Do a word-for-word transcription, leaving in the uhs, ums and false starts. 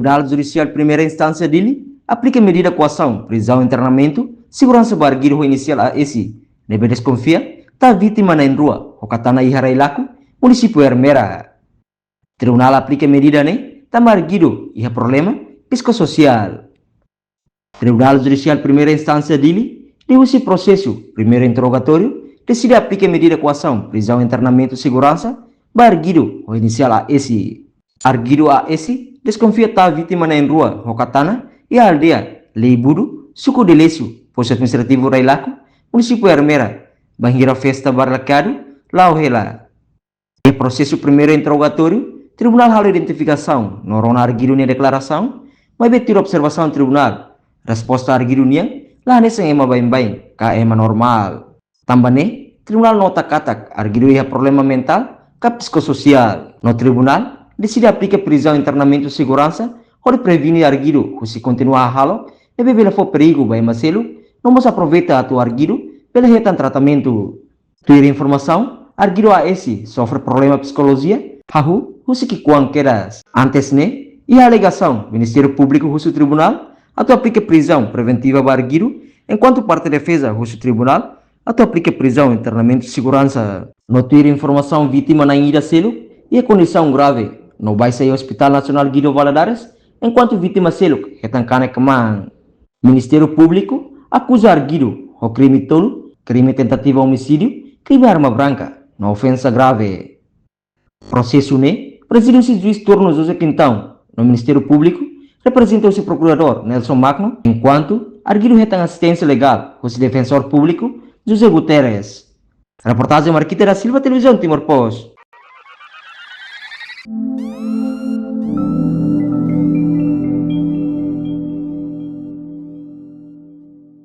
Tribunál Judisiál Primeira Instánsia Dili aplika medida koasaun, prizaun, internamentu seguransa ba arguidu ho inisiál A S, ne'ebé deskonfia tama vítima na'in-rua ho katana iha Railaco, munisípiu Ermera. Tribunál aplika medida ne'e tanba arguidu iha problema psikososiál. Tribunál Judisiál Primeira Instánsia Dili, liuhusi prosesu primeira interrogatóriu, deside aplika medida koasaun, prizaun, internamentu seguransa ba arguidu ho inisiál A S. Arguidu A S deskonfia tama vítima na'in-rua ho katana iha aldeia Leibudu, suku Delesu, postu administrativu Railaco, munisípiu Ermera, bainhira festa Baralakadu la'o hela. Iha prosesu primeira interrogatóriu, tribunál halo identifikasaun no rona arguidu nia deklarasaun, maibé tuir observasaun tribunál, resposta arguidu nian la hanesan ema baibain ka ema normál. Tanba ne'e, tribunál nota katak arguidu iha problema mentál ka psikososiál. No tribunál deside aplika prizaun, internamentu seguransa hodi prevene arguidu husi kontinua hahalok ne'ebé bele fó perigu ba ema seluk, no mós aproveita atu arguidu bele hetan tratamentu. Tuir informasaun, arguidu A S sofre problema psikolojia, hahú husi ki'ikoan kedas. Antes ne'e, iha alegasaun, Ministériu Públiku husu tribunál atu aplika prizaun preventiva ba arguidu, enkuantu parte defeza husu tribunál atu aplika prizaun, internamentu seguransa. No tuir informasaun, vítima na'in ida seluk iha kondisaun grave no baixa iha Hospitál Nasionál Guido Valadares, enkuantu vítima seluk hetan kanek-kmaan. Ministériu Públiku akuza arguidu ho krime tolu: krime tentativa omisídiu, krime arma branka no ofensa grave. Prosesu ne'e prezide husi juís turnu José Quintão, no Ministériu Públiku reprezenta husi prokuradór Nelson Magno, enkuantu arguidu hetan asisténsia legál husi defensór públiku José Guterres. Reportajen Marquita da Silva, Televizaun Timor Post.